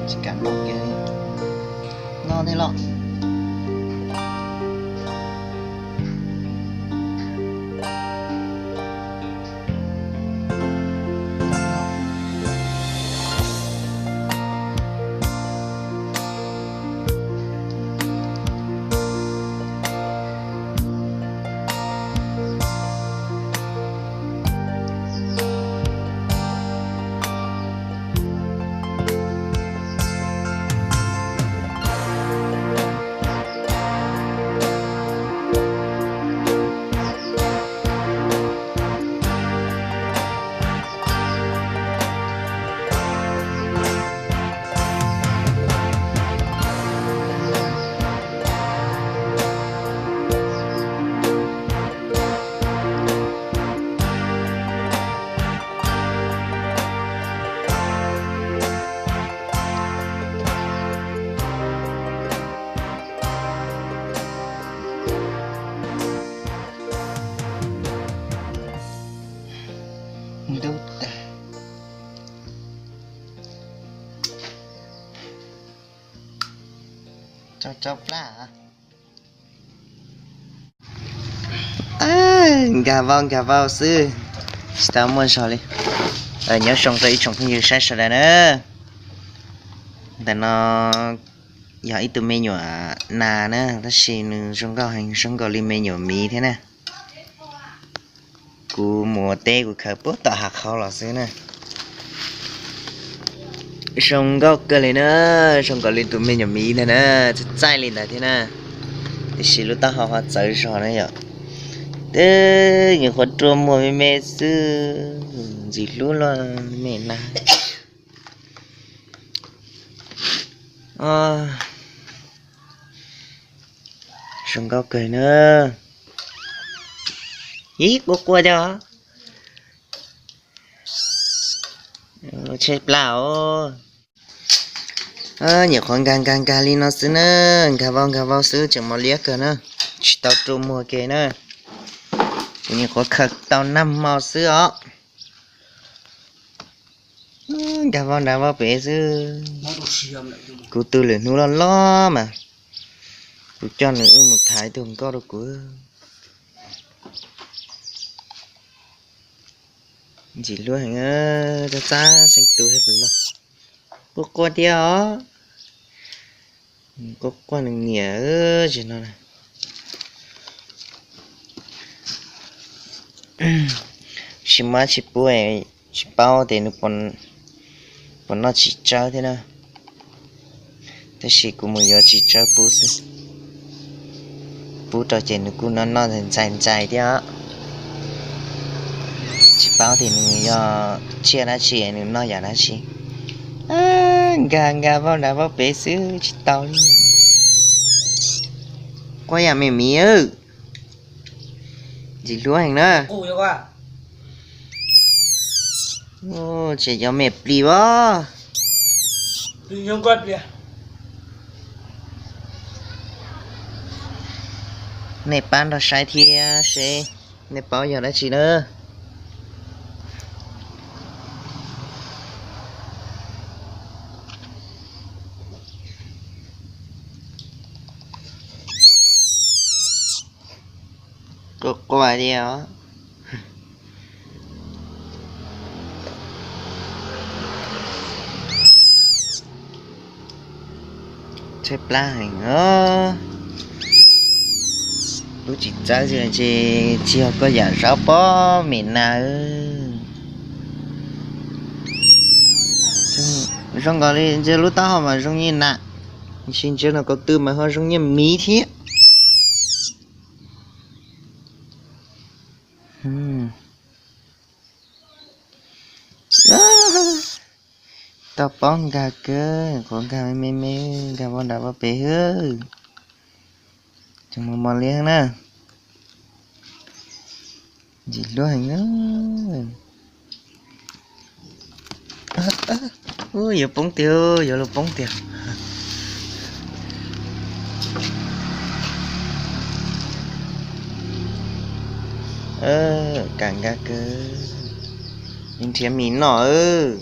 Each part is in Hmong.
Tsis kam no kiag li. No thiab los. Ntub tas. Tso tso plab. Nkag vau nkag vau xwb, tsis tau muaj zog li. Nyob zoo rau ib tsoom phooj ywg saib sawv daws na. Ntawm no yog ib tug me nyuam nas na, tab sis nws zoo nkauj heev, zoo nkaus li me nyuam miv thiab na. Kuv mus ua teb kuv khaws puag tom hav qhauv los xwb na. Zoo nkauj kawg li na, zoo nkaus li tus me nyuam miv ntag na, txaij txaij li ntawd thiab na. Tiam sis lub taub hau ho txawv zog na yom. Twb nyuam qhuav rua muag me me xwb, ntxim hlub luaj me na. Zoo nkauj kawg na. Ib quaj quaj cov. Tshaib plab os. Nyuam qhuav nkag nkag nkag li no xwb na, nkag vau nkag vau xwb tseem mos liab kawg na, tsis tau rua muag ke na. Kuv nyuam qhuav khaws tau nag hmo xwb os. Nkag vau nrad vau pem xwb. Kuv tus lwm hnub loj loj mas kuv coj nws wb mus thaiv tus nkauj rau kuv. Ntxim hlub heev, txab txab seeb tu thiab puas loj. Quaj quaj thiab os. Quaj quaj nws niam zem no. Tsis muaj tsis pub, tsis paub tias nws puas noj txiv tsawb thiab na. Tab sis kuv mus yuav txiv tsawb pub xwb. Pub rau ces nws kuj noj noj ntxais ntxais thiab os. Tsis paub tias nws yog tsiaj dab tsi, nws noj yam dab tsi. Nkag nkag vau nrad vau pem xwb tsis tau li. Quaj yam me miv, ntxim hlub heev na. Ua, tseem cov me plis as. Nej pab nrog saib thiab seb nej paub yog dab tsi na. Quaj quaj tiag os. Tshaib plab heev os. Lub tsis txawb xwb ces tsis yog koj yam zaub pob me nas. Zoo nkaus li ntshe lub taub hau mas zoo li nas, tab sis ntshe no ko tw mas ho zoo li miv thiab. Tau pob nkag kawg, qhuav nkag me me me, nkag vau nram vau pem xwb. Tseem mos mos li na. Ntxim hlub heev. Ub, yuav poob tiag, yuav luag poob tiag. Kam nkag kawg, nrhiav mis noj.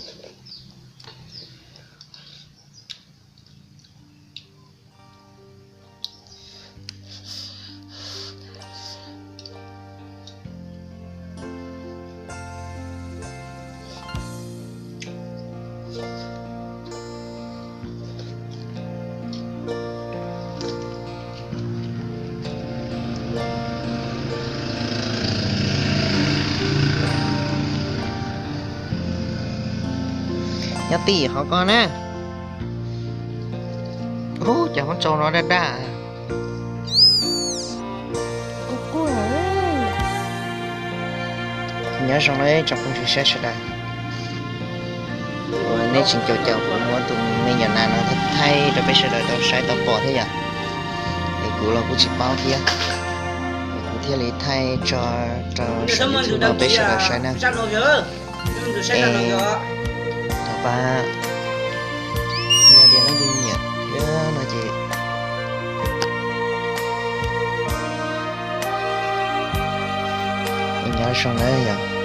Nyob tij hov ko na. Ub, cas muab tsau no daj daj. Nyob zoo na tsoom phooj ywg saib sawv daws. Uas nej tseem caum caum kuv muab tus me nyuam nas no thaij rau peb sawv daws tau saib tau pom thiab yom. Es kuv los kuj tsis paub thiab, es kuv thiaj li thaij tso rau saum YouTube no peb sawv daws saib na. Es thov pab, yog tias leej twg nyiam thiab no ces nyob zoo na yom.